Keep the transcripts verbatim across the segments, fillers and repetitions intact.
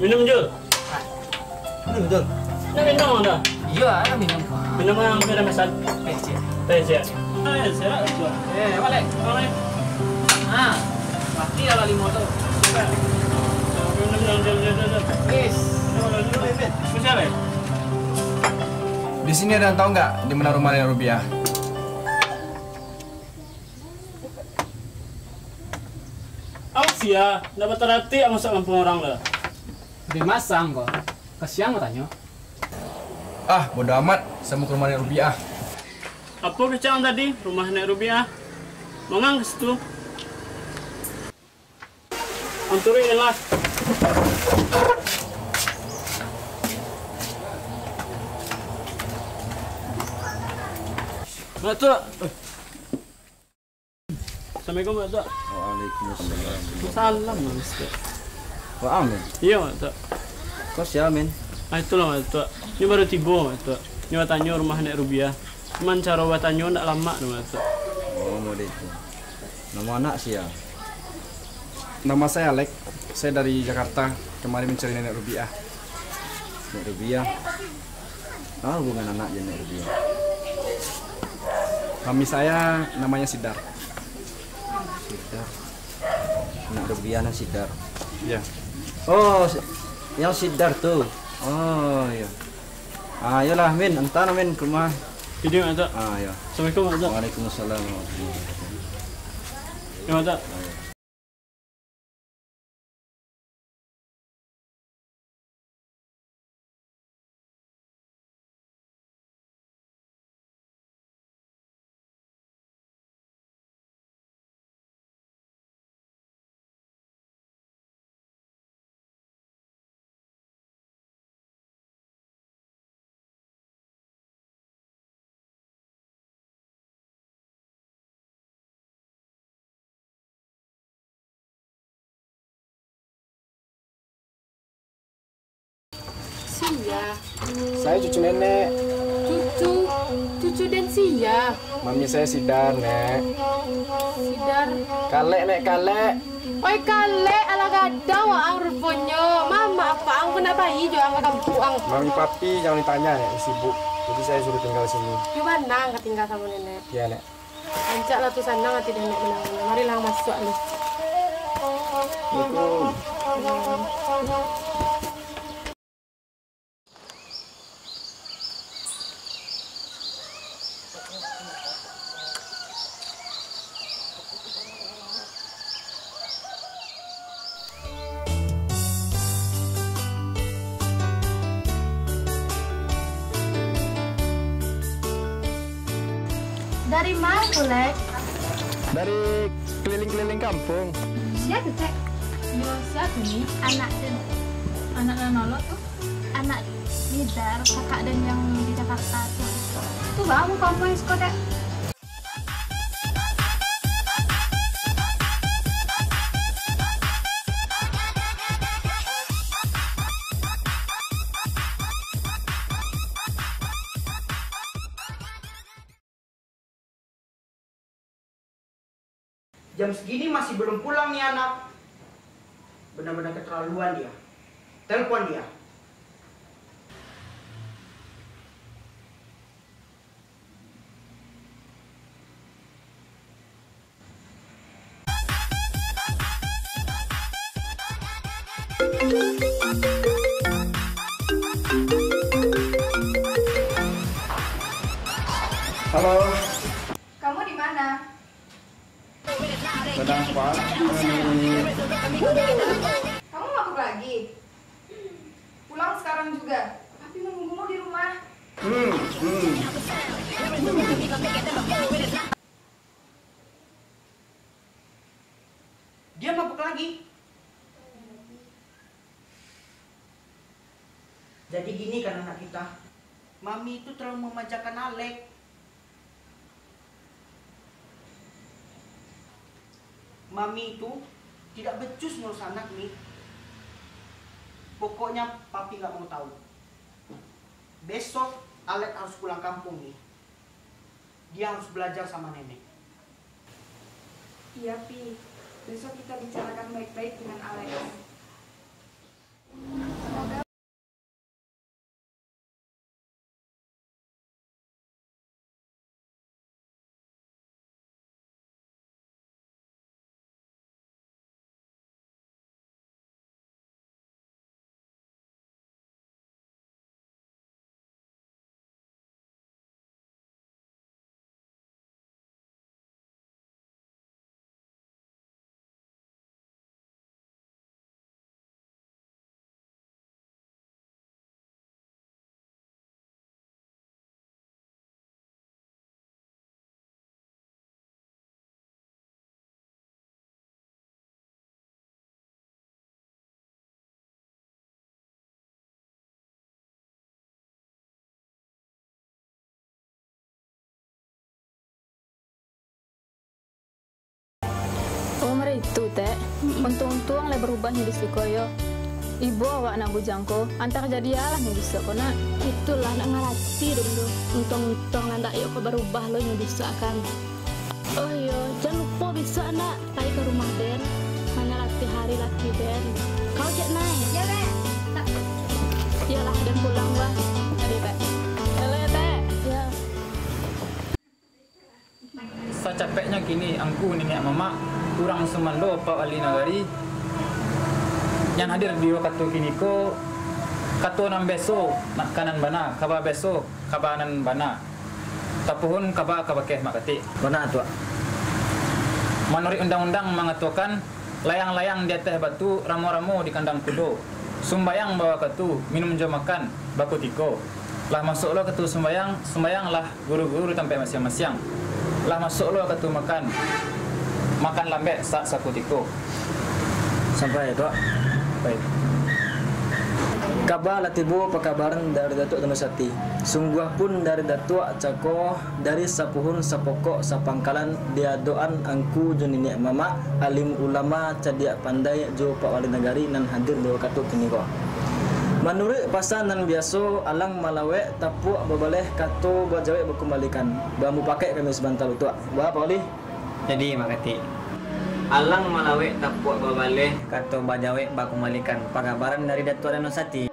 Minum, Jul. Minum, Jul. Nak minum, dah? Iyo, ah, minum. Minum yang sudah pesan. Teh, Cik. Teh, Cik. Eh, serak, Jul. Eh, balik. Balik. Ah, mati lah limo tu. Minum, Jul, Jul, Jul, Jul. Yes. Minum, Jul, Jul, Jul. Bisa, eh? Di sini ada yang tahu nggak di mana rumah Nenek Rubiah? Awas ya, ndak bataratik ang masuak kampuang urang tu. Di masang ko, kasiang batanyo. Ah, bodo amat, samo ka rumah Nek Rubiah. Apo kecek ang tadi, rumah Nek Rubiah? Mangang ka situ. Ang turuik lah. Mak Tuak. Assalamualaikum, Mak Tuak. Waalaikumsalam. Salam, Mak Tuak. Waang, ya? Iyo, Mak Tuak. Kau sia, men? Ah, itulah, Mak Tuak. Ni baru tibo, Mak Tuak. Ni batanyo rumah Nek Rubiah. Cuman caro batanyo ndak lamak tu, Mak Tuak. Oh, model itu. Nama anak sia? Nama saya Alek. Saya dari Jakarta. Kemari mencari Nenek Rubiah. Nek Rubiah. Apa hubungan anak je Nek Rubiah? Mami saya namanya Sidar. Sidar. Anak Rubiah nan Sidar. Iya. Oh, si-, yang Sidar tu. Oh, iya. Ah, iyolah, Min. Antar, Min, ke rumah. Jadi, Mak Tuak. Ah, iya. Assalamualaikum, Mak Tuak. Waalaikumsalam warahmatullahi wabarakatuh. Ya, Mak Tuak. Ah, iya. Sia. Saya cucu nenek. Cucu, cucu den sia. Mami saya Sidar, Nek. Sidar. Kalek, Nek, kalek. Oi, kalek, alah gadang waang ruponyo. Mamak apak ang pernah bayi jo ang ka kampuang. Mami papi jangan ditanya, Nek, sibuk. Jadi saya suruh tinggal sini. Yo bana ang ka tinggal samo nenek. Iya, Nek. Rancaklah tu sanang ati nenek manangnyo. Marilah masuak lu. Assalamualaikum. Dari ma tu, Lek? Dari keliling-keliling kampung. Sia tu, Cek? Yo, sia tu ni? Anak den. Anak nan nolok tu? Anak Nidar, kakak den yang di Jakarta tu. Tu baa muko ambo siko, Dek. Jam segini masih belum pulang nih anak. Benar-benar keterlaluan dia. Telepon dia. Halo. Kamu di mana? Sedang, Pak. Kamu mabuk lagi? Pulang sekarang juga. Papi menunggumu di rumah. Hmm, hmm. Dia mabuk lagi. Jadi gini kan anak kita. Mami itu terlalu memanjakan Alek. Mami itu tidak becus ngurus anak nih. Pokoknya papi nggak mau tahu. Besok Alek harus pulang kampung nih. Dia harus belajar sama nenek. Iya, Pi. Besok kita bicarakan baik-baik dengan Alex. Oh, mari itu, Tek. Untuang-untuang lah barubah nyo di siko yo. Ibo awak nak bujang ko, antah jadi alah nyo bisuak ko, nak. Itulah nak ngarati dulu. Untuang-untuang lah ndak yo ko barubah lo nyo bisuak kan. Oh iyo, jan lupo bisuak nak pai ka rumah den, manyo latih ari laki den. Kau cek nai. Yo, Bek. Iyolah, den pulang bah. Jadi, Tek. Halo yo, Tek. Yo. Sacapeknyo kini, angku niniak mamak, urang sumando Pak Wali Nagari, nan hadir di wakatu kini ko, kato nan biaso, nak ka nan bana, kaba biaso, kaba nan bana. Tapuhun kaba ka bakeh Mak Katik. Bana, Tuak. Manuruik undang-undang mangatokan, layang-layang di ateh batu, ramo-ramo di kandang kudo. Sumbayang bawakatu, minum jo makan bakutiko. Lah masuak lo wakatu sumbayang, sumbayanglah guru-guru di tampek masiang-masiang. Lah masuak lo wakatu makan, makan lambek sa-, sakutiko. Sampai, Tuak. Baik. Kaba lah tibo pakabaran dari Datuak Danusati. Sungguah pun dari Datuak cako, dari sapuhun sapokok sapangkalan diadokan angku jo niniak mamak, alim ulama, cadiak pandai, jo Pak Wali Nagari nan hadir di wakatu kini ko. Manuruik pasan nan biaso, alang malawek tapuak babaleh, kato bajawek bakumbalikan. Bamupakaik kami sabanta, Tuak. Baa, Pak Wali? Jadi, Mak Katik. Alang malawek tapuak babaleh, kato bajawek bakumbalikan. Pakabaran dari Datuak Danusati.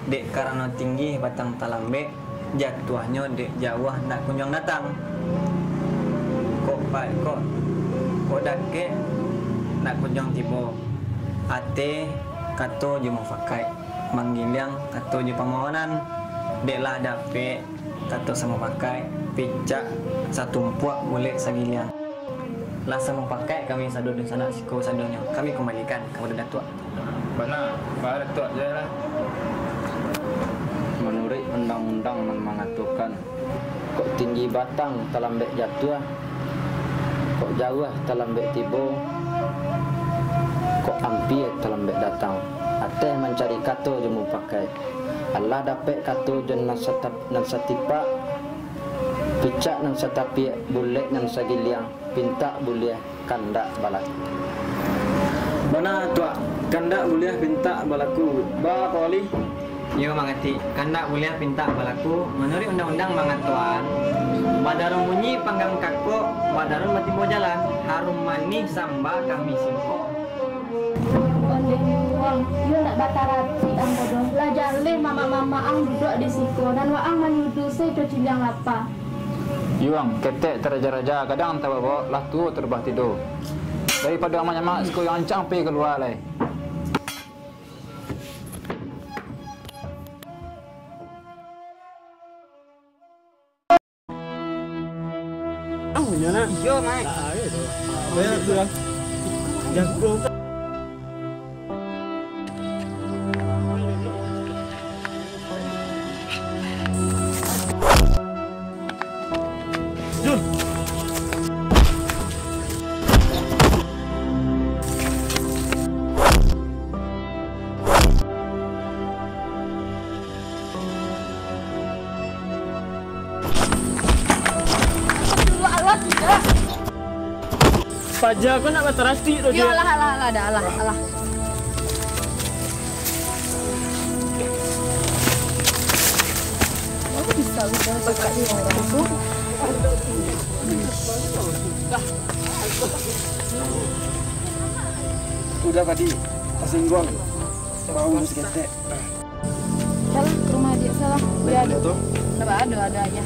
Dek karano tinggi batang talambek, jatuahnyo dek jauah ndak kunjuang datang. Kok pa-, kok, kok dakek ndak kunjuang tibo. Ateh kato jo mupakaik, manggiliang kato jo pamohonan. Dek lah dapek kato samupakaik, picak satumpuak bulek sagiliang. Lah samupakaik kami sado dunsanak siko sadonyo, kami kumbalikan kapado Datuak. Bana, baa Datuak, jaweklah. Manuruik undang-undang nan mangatokan, kok tinggi batang talambek jatuah, kok jauah talambek tibo, kok ampia talambek datang. Ateh mancari kato jo mupakaik. Alah dapek kato jo nan satap-, nan satipak, picak nan satapiak, bulek nan sagiliang, pintak buliah, kandak balaku. Bana, Tuak, kandak buliah pintak balaku. Baa, Pak Wali? Iyo, Mak Katik. Kandak buliah pintak balaku. Manuruik undang-undang mangatoan, badarun bunyi panggang kakok, badarun batibo jalan, harum manih samba kami singkok. Ondeh Yuang, iyo ndak batarati ambo doh. Lah jaleh mamak-mamak ang duduak di siko, nan waang manyudu se jo ciliang lapa. Yuang, ketek taraja-raja, gadang tabawok, lah tuo tarubah tido. Daripado ang manyamak, siko Yuang ancang pai kalua lai. Ang punyo, nak? Iyo, Mak. Ah, iyo tu. Bayar tu lah. Jago. Jun. Astagfirullahaladzim, dah. Paja ko nak batarasik tu, Yo, Jun. Alah, alah, alah, dah, alah, alah. Aku bisa lupa cakap ni orang tu. Udah tadi, tersinggung. Bau saketek. Salah, ka rumah adiak salah. Biar ado. Ndak ado, ado aja.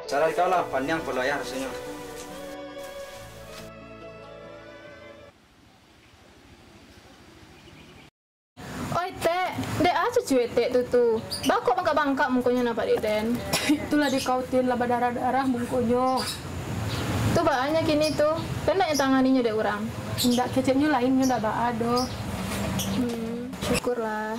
Cara kau lah, paniang kepala ayah rasonyo. Oi, Tek, dek a cucu Etek tu, tu. Baa kok bangkak-bangkak mukonyo nampak dek den? Itulah dek kau, Tin, lah badarah-darah mukonyo. Tu baa nyo kini tu, den ndak nyo tanganinyo dek urang? Indak, keceknyo lain, nyo ndak baa doh. Hmm, syukurlah.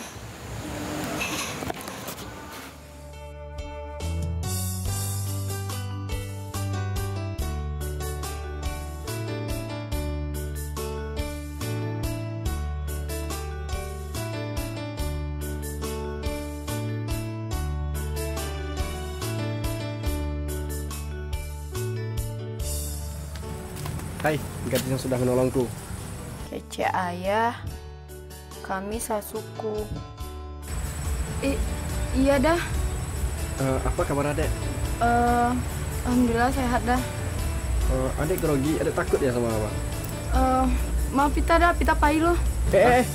Hai, gadis yang sudah menolongku. Kecek ayah. Kami sasuku. I-, iya, Dah. Eh, apa kabar adek? Eh, alhamdulillah sehat, Dah. Eh, adek grogi, adek takut ya sama abang? Eh, maaf, Pita, Dah, Pita pai lo. Eh, eh, eh.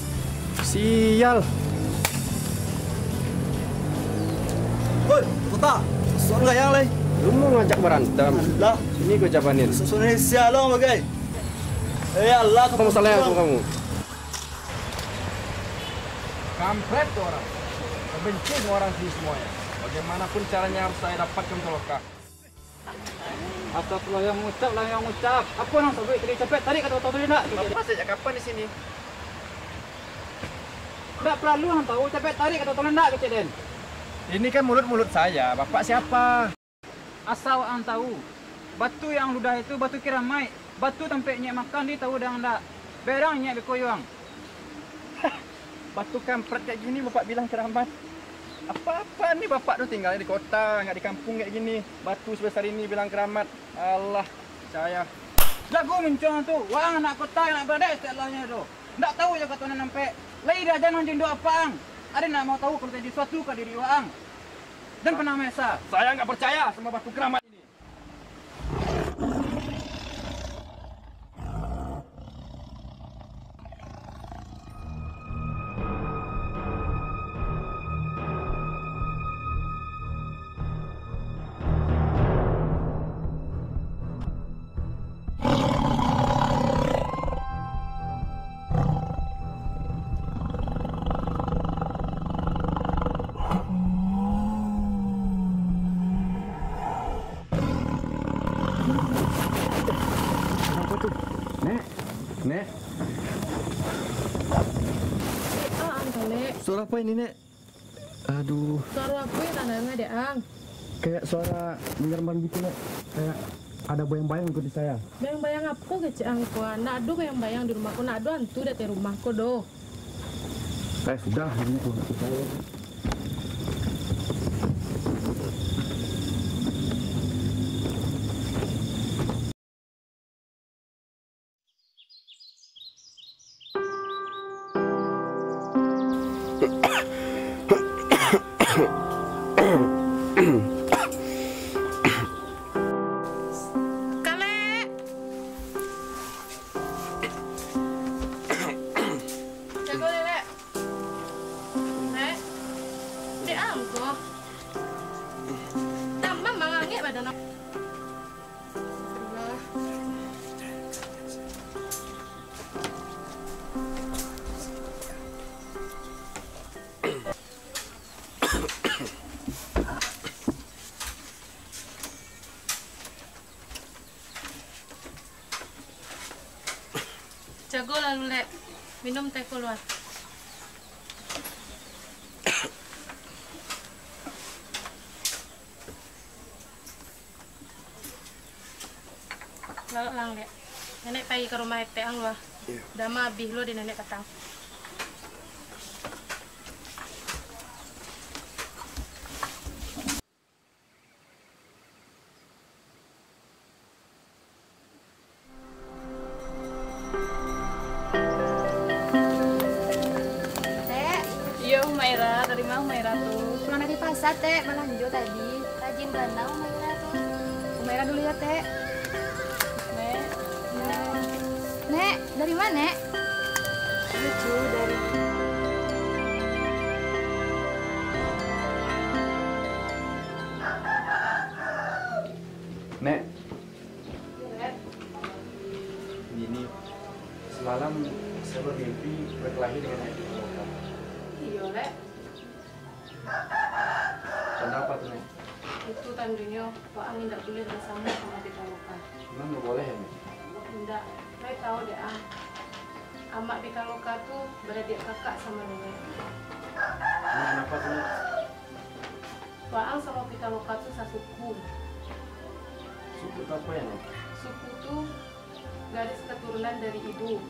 Sial. Woi, Kota, suan gayang lai. Lu mau ngajak berantem? Alah. Ini gue jabanin. Susun ini sial lo bagai. Eh, Allah, apa masalahnya sama kamu? Kampret tu orang. Saya benci sama orang sini semuanya. Bagaimanapun caranya harus saya dapatkan Toloka. Astagfirullah, yang ngucap lah, yang ngucap. Apa nang sabuik tadi? Capek tarik kata-kata tadi, nak. Bapak sejak kapan di sini? Ndak paralu nang tahu, capek tarik kata-kata nak, kecek den. Ini kan mulut-mulut saya, Bapak siapa? Asa waang tahu, batu yang ludah itu batu kiramaik, batu tampek inyiak makan di tahu dang ndak? Berang inyiak beko yuang. Batu kampret kayak gini Bapak bilang kiramat? Apa-apa ni Bapak tu tinggal di kota, nggak di kampung kayak gini. Batu sebesar ini bilang kiramat. Allah, saya. Jago mincong tu, waang anak kota yang nak beradek setiap lahnyo tu. Ndak tahu jo kato nan nampek. Lai diaja nan jo induak apak ang. Ade nak mau tahu kalau terjadi suatu ka diri waang. Jan pernah maesa. Saya nggak percaya sama batu keramat ini. Apa tu? Nek? Nek? Ah, Angka, Nek. Suara apa ini, Nek? Aduh. Suara apa yang tak dengar dek ang? Kayak suara menyeramkan gitu, Nek. Kayak ada bayang-bayang ikuti saya. Bayang-bayang apa kecek ang ko? Nak ado bayang-bayang di rumah ko, nak ado hantu di ateh rumah ko doh. Eh, sudah, ini tuh, ikuti saya. Jago lalu, Lek. Minum teh ko lua. Lalok lang, Lek. Nenek pai ka rumah etek ang lua. Iyo. Dama abih lo di nenek patang. Tek. Iyo, Humaira. Dari ma Humaira tu? Pulang dari pasar, Tek. Balanjo tadi. Rajin bana Humaira tu. Humaira dulu yo, Tek. Nek. Nek, dari ma, Nek? Lucu, dari Nek. Gini, semalam saya bermimpi berkelahi dengan Nek Pitaloka. Iyo, Lek. Tanda apa tu, Nek? Itu tandonyo, Waang indak buliah basamo samo Pitaloka. Emang nggak boleh, ya, Nek? Indak. Lek tahu dek, ah. Amak Pitaloka tu baradiak kakak samo Nenek. Emang kenapa tu, Nek? Waang samo Pitaloka tu sasuku. Suku tu apa ya, Nek? Suku tu garis keturunan dari ibu.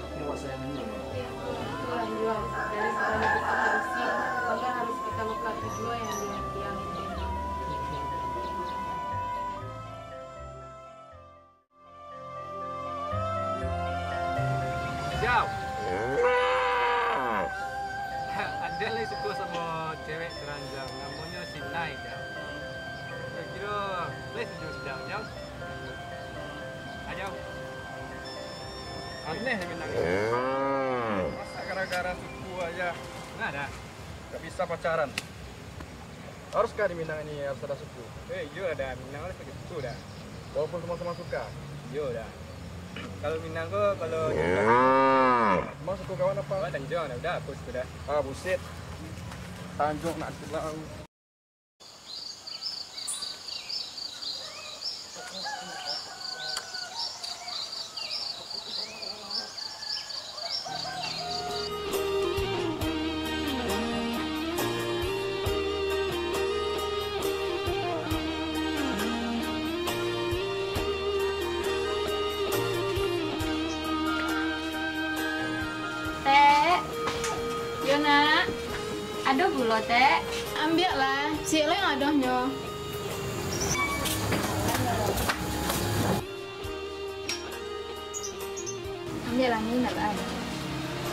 Ini awak sayang ini, Nek. Itulah juo, dari segala bentuk korupsi, mangga harus Pitaloka tu juo yang di-, yang Jauh. Ada lai suko samo cewek keranjang, namonyo si Nai, Jauh. Kiro-kiro lai satuju si Jauh, Jauh? Ah, Jauh. Aneh Minang. Masa gara-gara suku aja. Nah, dah. Gak bisa pacaran. Haruskah di Minang ini harus ada suku? Eh, iyo dah, Minang harus pakai suku dah. Walaupun sama-sama suka? Iyo dah. Kalau Minang ko, kalau Emang suku kawan apa? Wah, Tanjuang dah, udah, aku suku dah. Ah, buset. Tanjuang nak bilang. Tek, yo nak, ado gulo, Tek? Ambiaklah, ciek lo yang adonyo. Ambiaklah ni, nak ba-,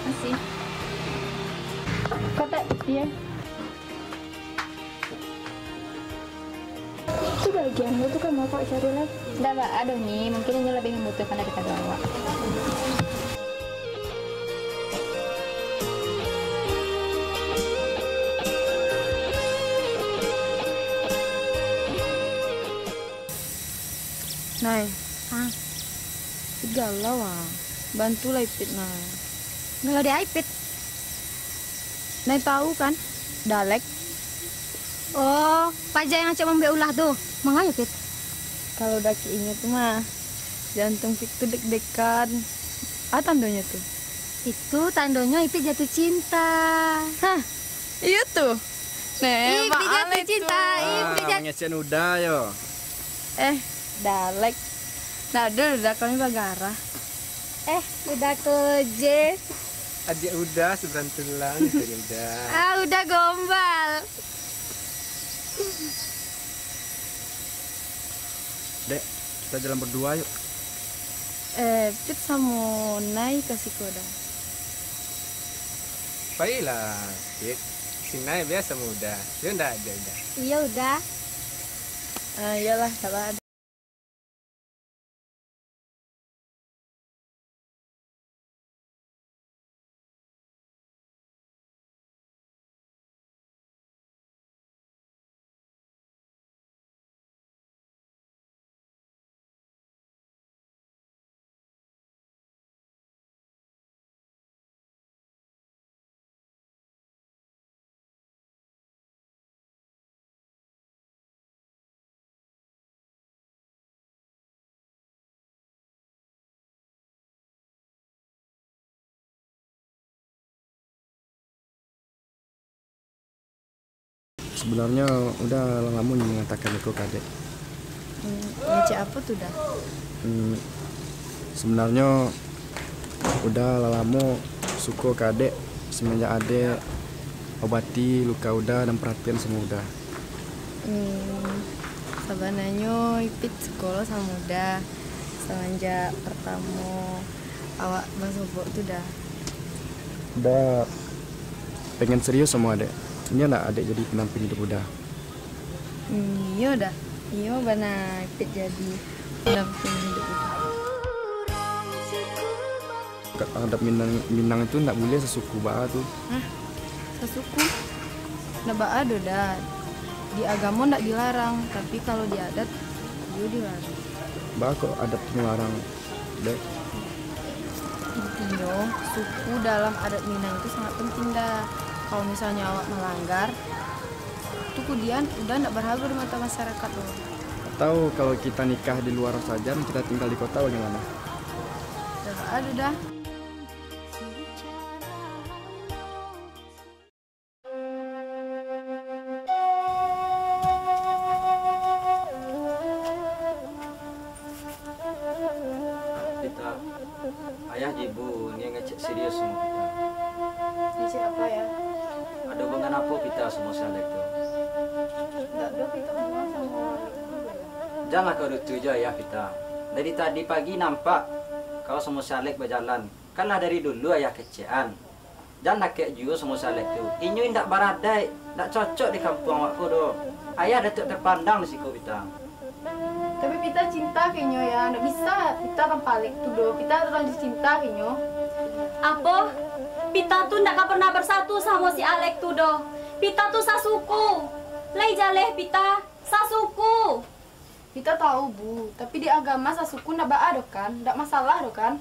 makasih. Kotak, iyo. Itu bagian lo tu kan mau kau cari lah. Ndak ba-, aduh ni, mungkin inyo lebih membutuhkan daripada awak. Nai. Hah? Galau ah. Bantulah Ipit, Nai. Galau di Ipit? Nai tahu kan? Dalek. Oh, paja yang acok mambuek ulah tu. Mangayo, Pit? Kalau dakek inyo tu mah, jantung Pit tu dek-dekan. Ah, tandonyo tu? Itu tandonyo Ipit jatuh cinta. Hah? Iyo tu? Ipit jatuh cinta, Ipit jatuh. Mangecek Uda yo. Eh, Dalek. Nah, dulu dah kami bagarah. Eh, Uda Koje. Adiak Uda, seberang tulang, Uda. Ah, Uda Gombal. Dek, kita jalan berdua yuk. Eh, Pit samo Nai ka siko dah. Pailah, Pit. Si Nai biaso mudo. Yo ndak, Dek, Dek? Iyo, Uda. Ah, iyolah, sabar. Sabananyo Uda lah lamo ingin mangatokan iko ka adek. Hmm, ngecek apo tu, Da? Hmm, sabananyo Uda lah lamo suko ka adek, samanjak adek obati luka Uda dan paratian samo Uda. Hmm, sabananyo Ipit suko lo samo Uda samanjak partamo awak basobok tu, Da. Uda pengen serius samo adek. Nio ndak adek jadi pendamping iduik Uda? Hmm, iyo, Da. Iyo bana Ipit jadi pendamping iduik Uda. Ka-, adab Minang, Minang itu ndak buliah sasuku baa tu. Hah? Sasuku? Ndak baa doh, Da. Di agamo ndak dilarang, tapi kalau di adat, iyo dilarang. Baa kok adat tu melarang, Dek? Intinyo, suku dalam adat Minang itu sangat penting, Da. Kalau misalnyo awak malanggar, tu kudian Uda ndak barhago di mato masyarakat doh. Atau kalau kita nikah di luar sajan, kita tinggal di kota, bagaimana? Ndak baa doh, Da. Pita, ayah jo ibu nio ngecek serius samo Pita. Ngecek apo, Yah? Ado hubungan apo Pita samo si Alek tu? Ndak ado Pita hubungan samo Alek tu, Yah. Janlah kau dutuik jo ayah, Pita. Dari tadi pagi nampak kau samo si Alek bajalan. Kan lah dari dulu ayah kecekan. Jan dakek juo samo si Alek tu. Inyo indak baradaik, indak cocok di kampuang awak ko doh. Ayah datuak terpandang di siko, Pita. Tapi Pita cinta ka inyo, Yah. Ndak bisa Pita tanpa Alek tu doh. Pita talanjua cinta ka inyo. Apo? Pita tu ndak ka pernah bersatu samo si Alek tu doh. Pita tu sasuku. Lai jaleh Pita, sasuku. Pita tahu, Bu, tapi di agama sasuku ndak baa doh kan, ndak masalah doh kan?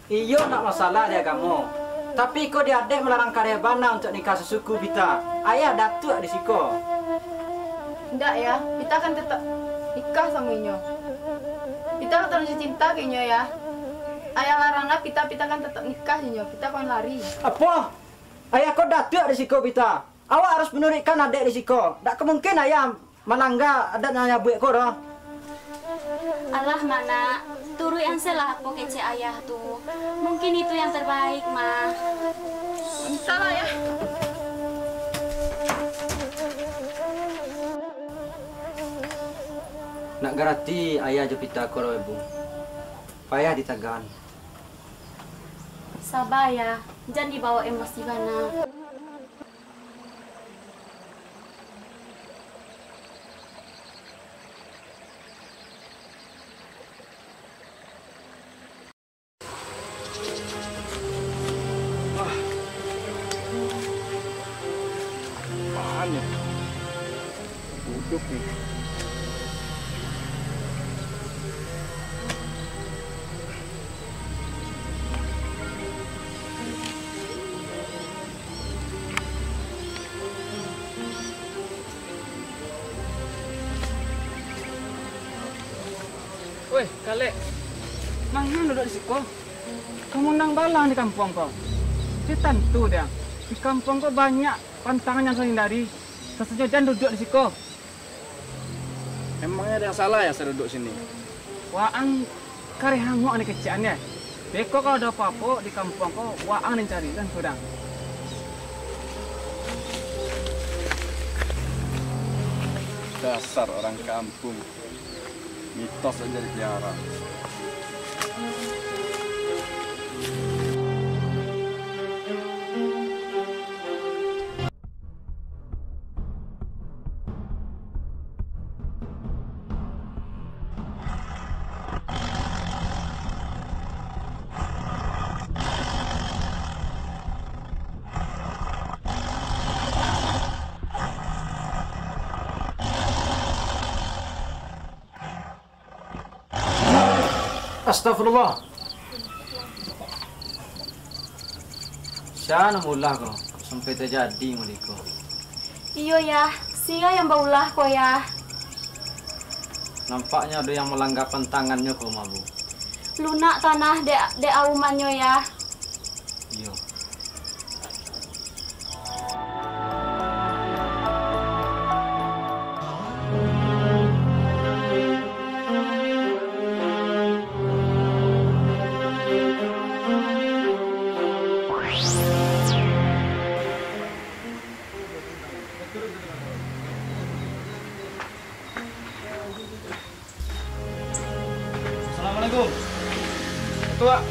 Iyo, ndak masalah di agamo. Tapi iko di adat malarang kareh bana untuak nikah sasuku, Pita. Ayah datuak di siko. Ndak, Yah, Pita kan tetap nikah samo inyo. Pita kan talanjua cinta ka inyo, Yah. Ayah larang lah Pita, Pita kan tetap nikah jo inyo. Pita kan lari. Apo? Ayah ko datuak di siko, Pita. Awak harus manuruikkan adat di siko. Ndak ka mungkin ayah malangga adat nan ayah buek ko doh. Alah, Mak, nak. Turuik an se lah apo kecek ayah tu. Mungkin itu yang terbaik, Mak. Entahlah, Yah. Ndak garati ayah jo Pita ko doh, Bu. Payah ditagaan. Saba, Yah. Jan dibaok emosi bana. Ah. Apaan ni? Duduk ni. Weh, Kalek, manga duduak di siko? Ka maundang bala di kampuang ko. Nyo tantu, Dang, di kampuang ko banyak pantangan nan harus dihindari. Sasanyo jan duduak di siko. Emangnya ada yang salah ya saya duduk sini? Waang kareh hanguak ni kecek an, ya. Beko kalau ada apo-apo di kampuang ko, waang nan cari, kan, Dang? Dasar orang kampung. Mitos aja dipelihara. Astagfirullah. Sia nan baulah ko, sampai tajadi model iko? Iyo, Yah, sia yang baulah ko, Yah. Nampaknyo ado yang malangga pantangannyo ko, Mabu. Lunak tanah dek, dek aumannyo, Yah. Iyo. Assalamualaikum. Tuak.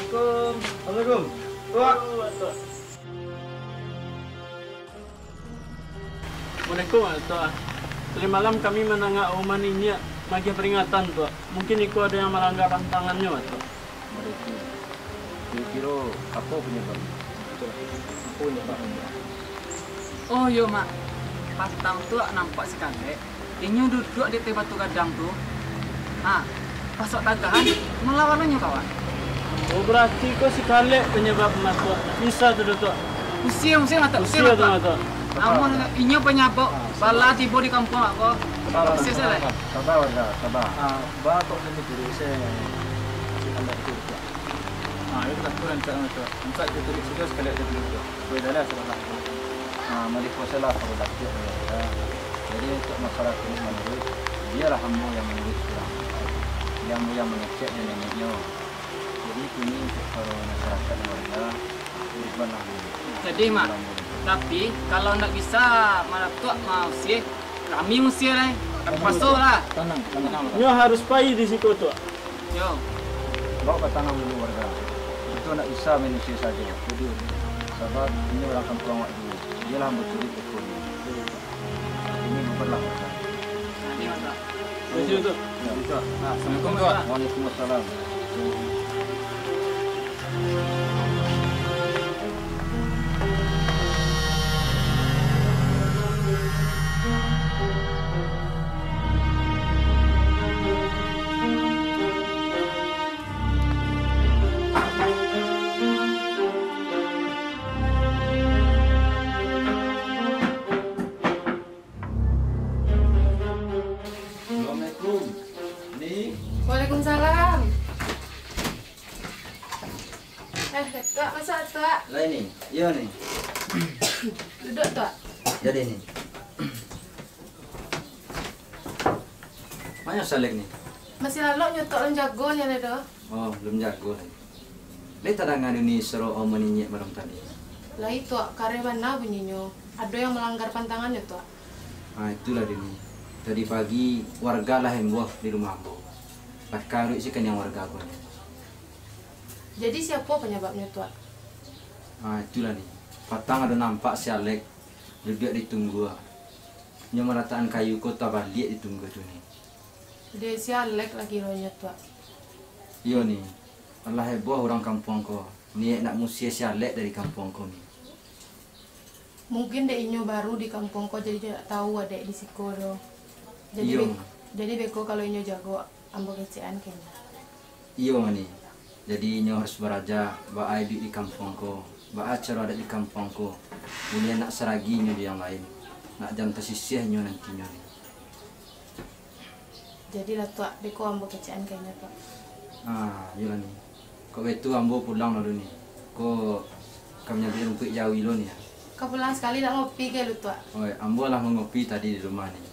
Assalamualaikum. Assalamualaikum. Tuak. Waalaikumsalam, Tuak. Tadi malam kami mandanga Oman Inyiak magiah peringatan, Tuak. Mungkin iko ado yang malanggar pantangannyo, Tuak. Mereka kiro-kiro apo panyababnyo? Apo panyababnyo? Oh, iyo, Mak. Patang tu nampak si Kalek. Inyo duduak di ateh batu gadang tu. Ha, pas awak tagahan, malawan inyo, kawan. Oh, berarti ko si Kalek panyabab, Mak, Tuak. Bisa tu, Tuak. Usia, usia, Mak, Tuak. Usia tu, Mak, Tuak. Amun inyo panyabab bala tibo di kampuang awak ko. Usia salah. Saba, warga, saba. Ah, ba, tok sini dulu, se-, si Kalek tu, Tuak. Ah, iyo lah, tu rancak, Mak, Tuak. Rancak kito turuik sajo sakali aja dulu, Tuak. Sudah lah, sudah lah. Ah, mari puasolah, kalau sakik, ya. Jadi, untuk masalah turuik manuruik, biarlah ambo yang manuruik surang. Biar ambo yang mangecek dan neneknyo. Jadi, kini untuk para masyarakat dan warga, kurbanlah dulu. Jadi, Mak, kurban dulu. Tapi, kalau ndak bisa, malah Tuak mausie, kami musie lai. Puaso lah. Tanang, tanang. Nyo harus pai di siko, Tuak. Yo. Baok ka tanang dulu, warga. Kito ndak bisa main usie sajo. Sabab inyo urang kampuang awak juo. Iyolah, ambo turuik beko inyo. Kini bubarlah, warga. Nah, ini, warga. Terima kasih, Tuak. Ya. Assalamualaikum, Tuak. Waalaikumsalam. Assalamualaikum, Ni. Waalaikumsalam. Eh, Tuak, masuak, Tuak. Lai, Ni. Iyo, Ni. Duduak, Tuak. Jadi, Ni. Ma nyo si Alek, Ni? Masih lalok nyo, Tuak, alun jago nyo lai doh. Oh, alun jago lai. Lai tadanga dek Ni suaro Oman Inyiak malam tadi? Lai, Tuak, kareh bana bunyinyo. Ado yang malanggar pantangannyo, Tuak. Ah, itulah, Ni. Tadi pagi, warga lah hembuah di rumah ambo. Lah karuik si kaniang warga ko, Ni. Jadi, siapo panyababnyo, Tuak? Ah, itulah, Ni. Patang ado nampak si Alek duduak di tunggua. Nyo malatakan kayu ko tabaliak di tunggua tu, Ni. Dek si Alek lah kironyo, Tuak. Iyo, Ni. Alah heboh urang kampuang ko, niaik nak musie si Alek dari kampuang ko, Ni. Mungkin dek inyo baru di kampuang ko, jadi inyo ndak tau adaik di siko doh. Jadi, iyo, be-, jadi beko kalau inyo jago, ambo kecekan ka inyo. Iyo, Ni. Jadi, inyo harus baraja baa iduik di kampuang ko, baa caro adaik di kampuang ko, buliah nak saragi inyo jo yang lain, nak jan tasisiah inyo nantinyo, Ni. Jadilah, Tuak, beko ambo kecekan ka inyo, Tuak. Ah, iyolah, Ni. Kok baitu ambo pulang dulu, Ni. Ko ka manyabik rumpuik jauah lo, Ni, ah. Ka pulang sakali nak ngopi ka lu, Tuak? Oi, ambo lah mangopi tadi di rumah, Ni.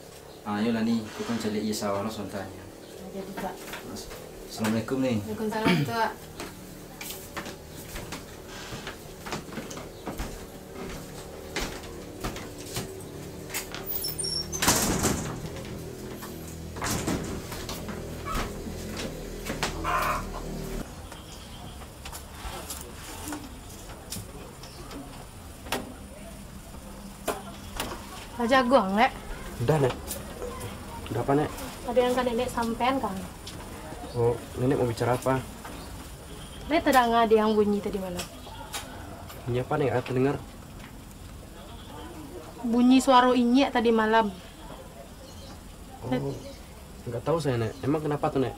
Ah, iyolah, Ni, ko ka mancaliak sawah lo sabanta, Ni. Jadi, Tuak. Assalamualaikum, Ni. Waalaikumsalam, Tuak. Lah jago ang, Lek? Udah, Nek. Udah apa, Nek? Ado yang ka Nenek sampaian ka ang. Oh, Nenek mau bicara apa? Lai tadanga dek ang bunyi tadi malam? Bunyi apa, Nek? Nggak tadanga. Bunyi suaro inyiak tadi malam. Oh, nggak tahu saya, Nek. Emang kenapa tuh, Nek?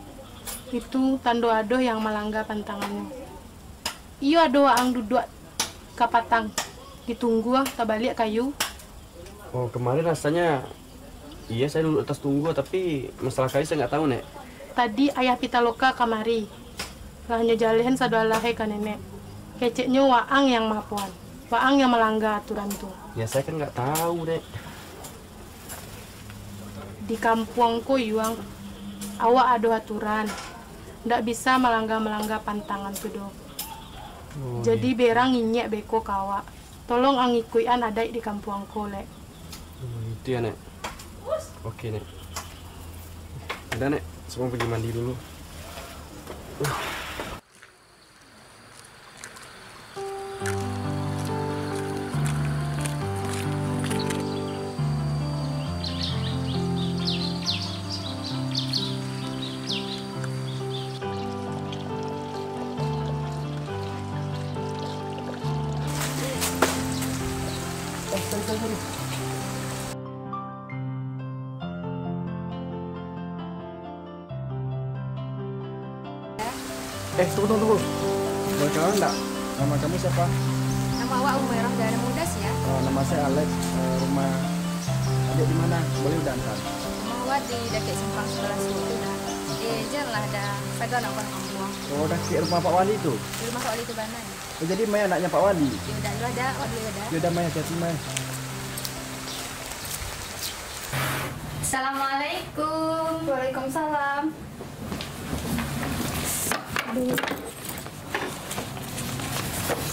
Itu tando ado yang malangga pantangannyo. Iyo, ado waang duduak ka patang, di tunggua, tabaliak kayu. Oh, kemarin rasanya iya, saya duduk atas tunggua, tapi masalah kayu saya nggak tahu, Nek. Tadi Ayah Pitaloka kamari, lah nyo jalehan sado alahai ka Nenek. Keceknyo waang yang maapoan, waang yang malangga aturan tu. Ya, saya kan nggak tahu, Nek. Di kampuang ko, Yuang, awak ado aturan. Ndak bisa malangga-malangga pantangan tu doh. Oh, jadi, iya. Berang inyiak beko ka awak. Tolong ang ikuikan adaik di kampuang ko, Lek. Hmm, itu ya, Nek. Oke, Nek. Ada, Nek. Saya mau pergi mandi dulu. Eh, tunggu, tunggu, tunggu. Boleh kenalan nggak? Nama kamu siapa? Nama awak Umairah, dari Mudas, ya? Eh, nama saya Alex. Eh, rumah adik di mana? Boleh udah antar. Rumah awak di dakek simpang sebelah suok tu, dah. Eh, janganlah, dah. Sagan nak buang kampuang. Oh, dakek rumah Pak Wali tu? Di rumah Pak Wali tu, bana. Oh, jadi Mai anaknya Pak Wali? Yo dah, yo dah, awak dulu yo dah. Yo dah, Mai, hati-hati, Mai. Assalamualaikum. Waalaikumsalam. Aduh.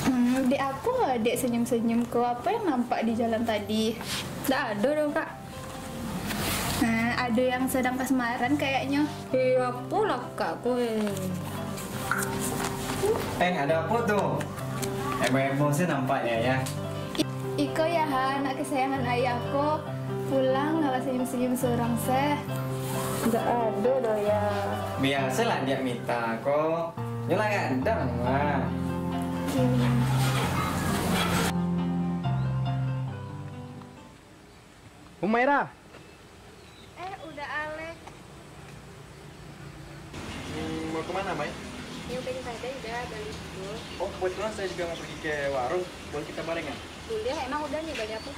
Hmm, dek apo dek senyum-senyum ko? Apo yang nampak di jalan tadi? Ndak ado doh, Kak. Nah, ado yang sadang kasmaran kayaknyo. Eh, apolah kak ko, eh. Eh, ado apo tu? Emo-emo se nampaknyo, ya. I-, iko ya, ha, anak kesayangan ayah ko. Pulang malah senyum-senyum surang se. Ndak ado doh, ya. Biasolah diak mita ko. Nyo lah gadang lah. Humaira. Eh, Uda Alek. Hmm, mau kemana, Mai? Yang tadi tadi udah beli bubur. Oh, kebetulan saya juga mau pergi ke warung. Boleh kita barengan? Boleh, emang Uda nih banyak apa?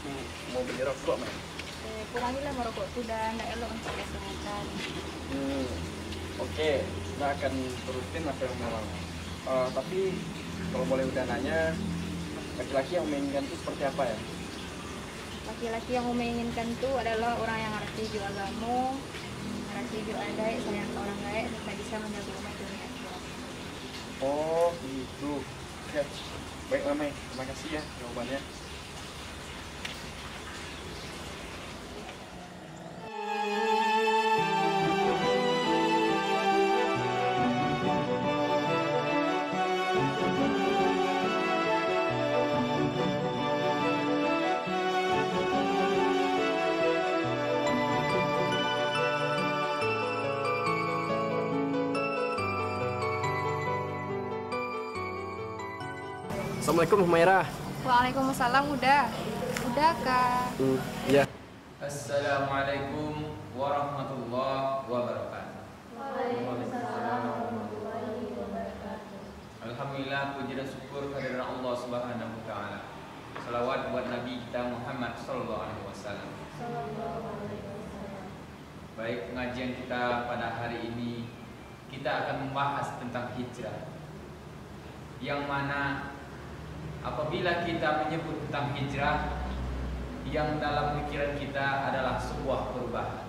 Hmm, mau beli rokok, Mai. Eh, kurangilah merokok tuh, Dan. Nggak elok untuk kesehatan. Hmm, oke. Uda akan turutin apa yang Mai mau. Eh, tapi kalau boleh Uda nanya, laki-laki yang Mai inginkan itu seperti apa ya? Laki-laki yang Umai inginkan tu adalah orang yang ngarati jo agamo, ngarati jo adaik, sayang ka urang gaek, serta bisa manjago umat dunia akhirat. Oh, begitu. Oke. Baiklah, Mai. Terima kasih ya jawabannya. Assalamualaikum, Humaira. Waalaikumsalam, Uda. Uda, Kak. Hmm, iya. Assalamualaikum warahmatullahi wabarakatuh. Waalaikumsalam warahmatullahi wabarakatuh. Alhamdulillah, puji dan syukur kehadirat Allah Subhanahu wa Ta'ala. Salawat buat Nabi kita Muhammad sallallahu alaihi wasallam. Sallallahu alaihi wasallam. Baik, pengajian kita pada hari ini, kita akan membahas tentang hijrah. Yang mana apabila kita menyebut tentang hijrah, yang dalam pikiran kita adalah sebuah perubahan.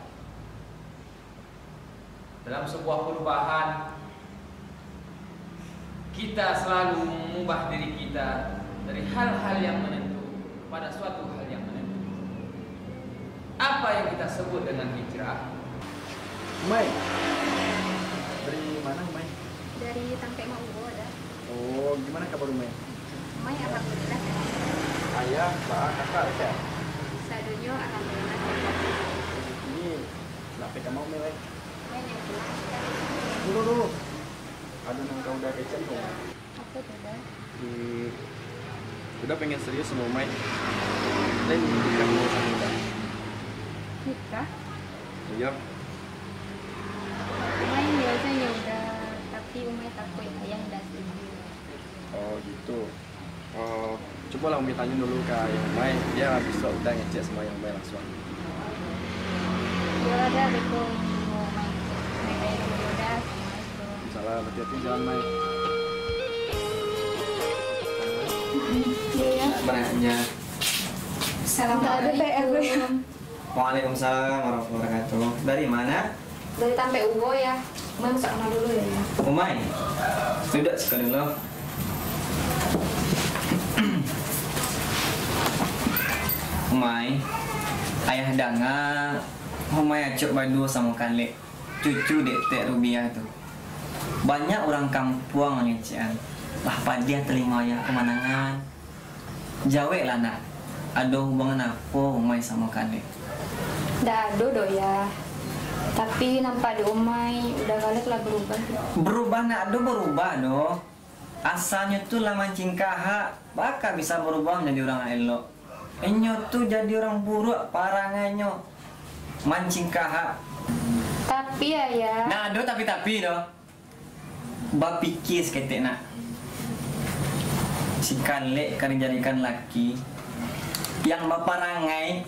Dalam sebuah perubahan, kita selalu mengubah diri kita dari hal-hal yang menentu kepada suatu hal yang menentu. Apa yang kita sebut dengan hijrah? Mai, dari mana, Mai? Dari tampek mak uwo, Da. Oh, gimana kabar, Mai? Mai, alhamdulillah, sehat. Ayah, baa, kakak, sehat? Sadonyo alhamdulillah, sehat. Ini, nak pai ka ma, Mai, lai? Mai, nyo pulang, Da. Tunggu dulu. Ado nan ka Uda kecek ko, Mai. Apo tu, Da? Hmm, Uda pengen serius samo Mai. Lai nikah mau samo Uda. Nikah? Iyo. Umai iyo sajo, Da, tapi Umai takuik ayah indak setuju. Oh, gitu. Oh, cubolah Umai tanyo dulu ka ayah Umai, bia bisuak Uda ngecek samo ayah Umai langsuang. Iyo lah, Da, beko Umai ngecek samo ayah Umai, Da. Assalamualaikum. Salam, hati-hati jalan, Mai. Iya, ya. Banyak. Assalamualaikum. Nggak ada P R ya. Waalaikumsalam warahmatullahi wabarakatuh. Dari mana? Dari Tampek Uwo ya. Umai masuk kamar dulu ya. Umai, duduk siko dulu. Umai, ayah danga Umai acok baduo samo Kalek. Cucu dek Tek Rubiah tu. Banyak urang kampuang mangecekan. Lah padiah talingo ayah ko mandangan. Jaweklah, Nak. Ado hubungan apo Umai samo Kalek? Ndak ado doh, Yah. Tapi nampak dek Umai, udah Kalek lah berubah. Berubah ndak ado berubah doh. Asalnyo tu lah mancingkahak, baa bisa barubah manjadi urang elok. Inyo tu jadi urang buruak parangainyo, mancingkahak. Tapi, Ayah. Ndak ado tapi-tapi doh. Bapikia saketek, Nak. Si Kalek ka dijadikan laki yang baparangai,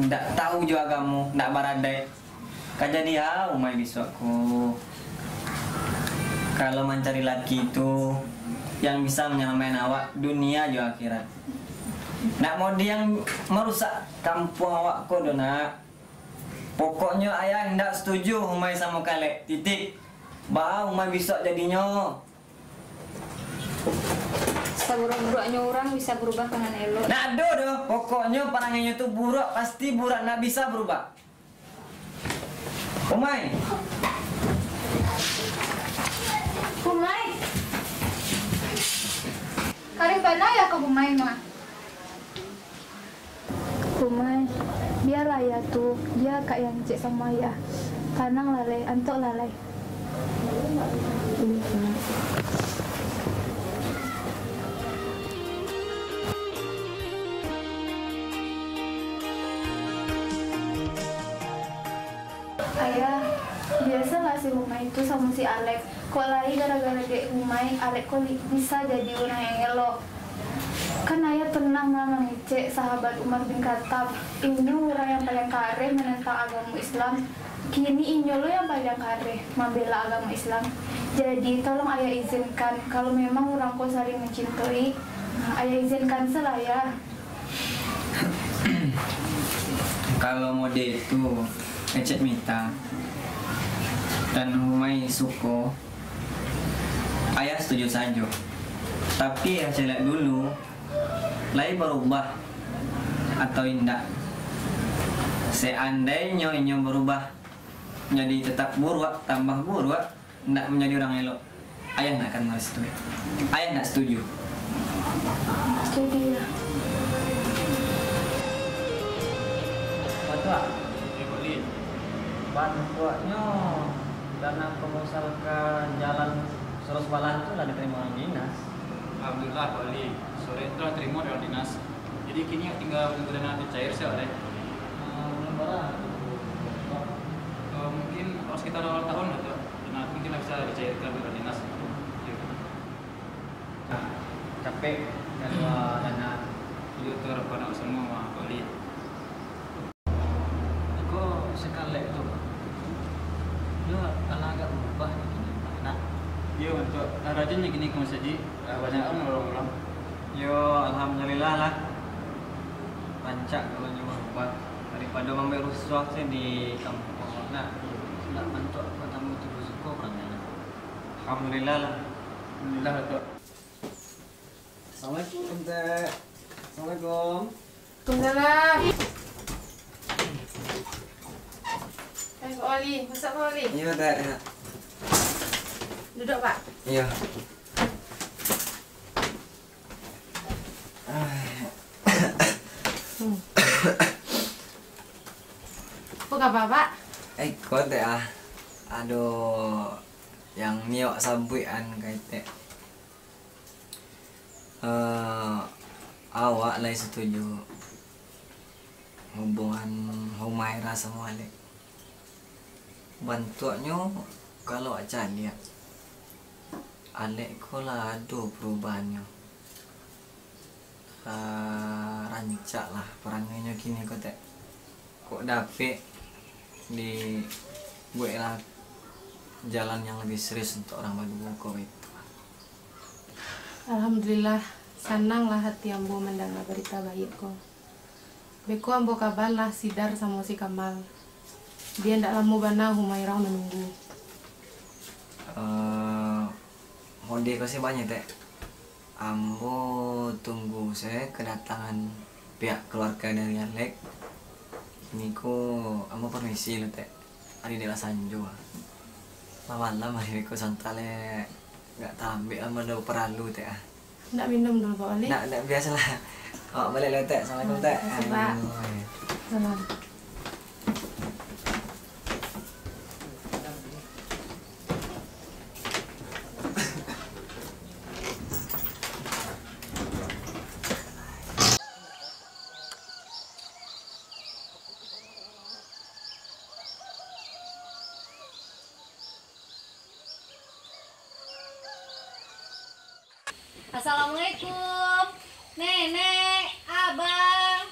ndak tahu jo agamo, ndak baradaik. Ka jadi a Umai bisuak ko? Kalau mancari laki tu yang bisa manyalamaikkan awak dunia jo akhirat. Ndak mode yang marusak kampuang awak ko doh, Nak. Pokoknyo ayah indak setuju Umai samo Kalek. Titik. Baa Umai bisuak jadinyo? Saburuak-buruaknyo urang bisa barubah ka nan elok. Ndak ado doh. Pokoknyo parangainyo tu buruak, pasti buruak, ndak bisa barubah. Umai. Umai. Kareh bana yo ka Umai mah. Umai, bialah Ayah tu, bia kak yang cek samo Ayah. Tananglah lai, antuaklah lai. Ayah, biasolah si Umai tu samo si Alek. Kok lai gara-gara dek Umai, Alek ko li-, bisa jadi urang yang elok. Kan ayah pernah mah mangecek sahabat Umar bin Khattab, inyo urang yang paling kareh manantang agamo Islam. Kini inyo lo yang paling kareh mambela agamo Islam. Jadi, tolong ayah izinkan, kalau memang urang ko saling mancintoi, ayah izinkan se lah, Yah. Kalau mode tu, Ecek Mita, dan Umai suko, ayah setuju sajo. Tapi ayah caliak dulu, lai barubah atau indak. Seandainyo inyo barubah, jadi tetap buruak, tambah buruak, ndak manjadi urang elok, ayah ndak akan marestui. Ayah ndak setuju. Setuju, Yah. Bantuak. Eh, Kok Li. Bantuaknyo, dana proposal ka jalan Suruh Sebalah tu lah diterima urang dinas. Alhamdulillah, Kok Li. Sore tu lah terima dari dinas. Jadi, kini tingga nunggu dana tu cair sajo lai. Ah, bulan bara? Eh, mungkin sekitar awal tahun lah tu. Dana tu mungkin lah bisa dicairkan dari dinas. Iyo. Ah, capek kalau dana. Iyo, tu harapan awak samo mah, Kok Li. Iko si Kalek tu, Pak. Yo, alah agak barubah kini, Pak, nak. Iyo, Mak. Lah rajin nyo kini ka masajik, lah banyak urang-urang. Yo, alhamdulillah lah. Rancak kalau nyo barubah. Daripado mambuek rusuah se di kampuang, nak. Ndak bantuak patamo tu basuko parangai, nak. Alhamdulillah lah. Alhamdulillah, Tok. Assalamualaikum, Tek. Assalamualaikum. Waalaikumsalam. Eh, Pak Wali. Masuk, Pak Wali. Iyo, Tek, yo. Duduk, Pak. Iyo. Apo kaba, Pak? Eh, ko, Tek, ah. Ado yang nio sabuik an ka Etek. Eh, awak lai satuju hubungan Humaira samo Alek. Bantuaknyo, kalau awak caliak, Alek ko lah ado parubahannyo. Eh, rancak lah parangainyo kini ko, Tek. Kok dapek dibueklah jalan yang lebih serius untuak urang baduo ko, baitu. Alhamdulillah, sananglah hati ambo mandanga barita baiak ko. Beko ambo kabalah si Dar samo si Kamal. Bia ndak lamo bana Humairah manunggu. Eh, hode ko se banyak, Tek. Ambo tunggu se kedatangan pihak keluarga dari Alek. Kini ko ambo permisi lu, Tek. Ari dek lah sanjo. Lah malam ari ko santa le. Gak tambek lah, mano paralu, Tek, ah. Nak minum dulu, Pak Wali? Nak, nak, biasalah. Awak baliak lah, Tek. Assalamualaikum, Tek. Waalaikumsalam. Aduh. Salam. Assalamualaikum, Nenek, Abang.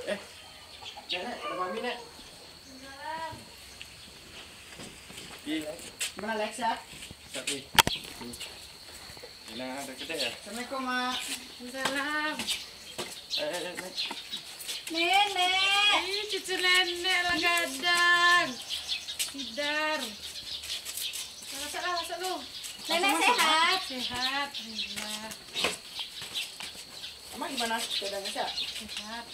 Eh, Nenek, ada mami, Nek? Iya. Mana Alexa? Tapi. Nah, ada kedai ya? Assalamualaikum, Mak. Waalaikumsalam. Eh, eh, eh, Nek. Nenek. Ih, cucu nenek lah gadang. Sidar. Masak lah, masak lu. Nenek sehat? Sehat, alhamdulillah. Amak gimana? Keadaannya sehat? Sehat.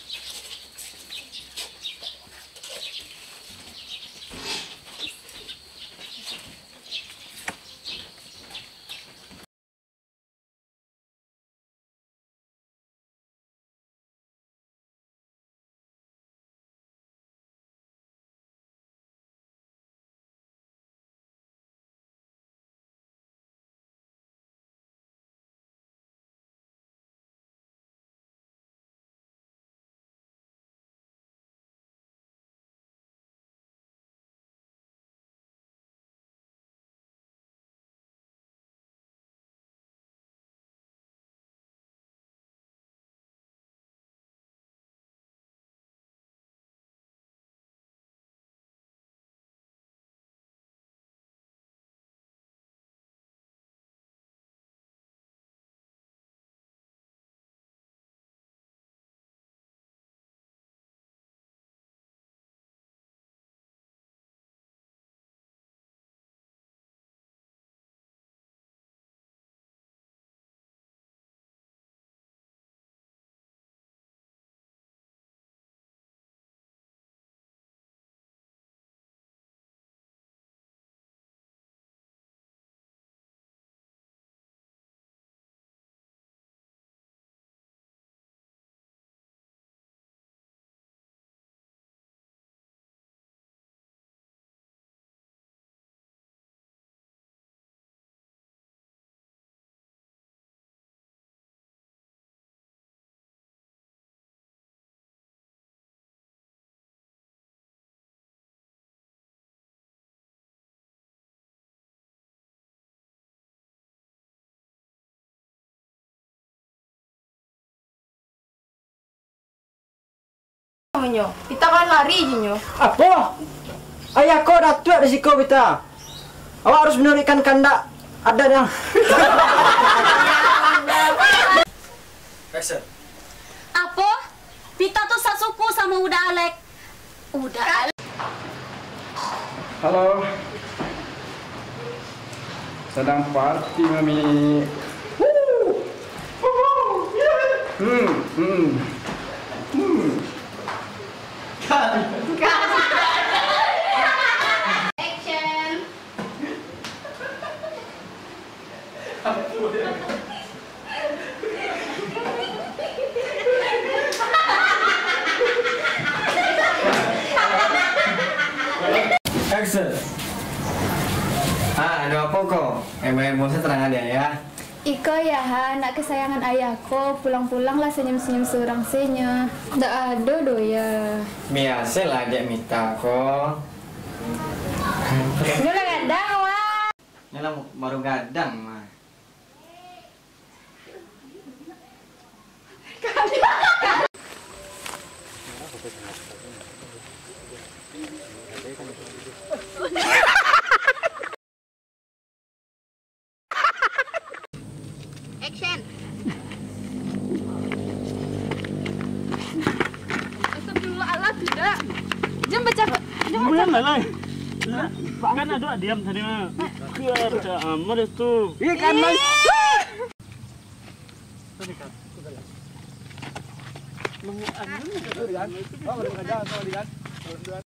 Nyo, Pita kan lari ji nyo. Apo? Ayah ko datuak di siko, Pita. Awak harus menuruikan kandak adat yang Action. Apo? Pita tu sasuku samo Uda Alek. Uda Alek. Halo. Sadang party, Mami. Woo! Woo! Yeay! Hmm, hmm. Hmm. Action. Action. Ah, ado apo ko? Emoh-emoh se tanang aja, yo. Iko yo ha, anak kesayangan ayah ko, pulang-pulang lah senyum-senyum surang se nyo. Ndak ado doh, yo. Biasolah dek Mita ko. Nyo lah gadang, mah. Nyo lah baru gadang, mah. Action. Astagfirullah, Allah, tidak. Jangan baca. Jangan baca. Bulan lah, lah. Kan ado diam tadi mah. Biar baca amal itu. Iya kan, Mas? Ih. Mengandung itu kan? Oh, belum kerja, sorry kan? Belum dua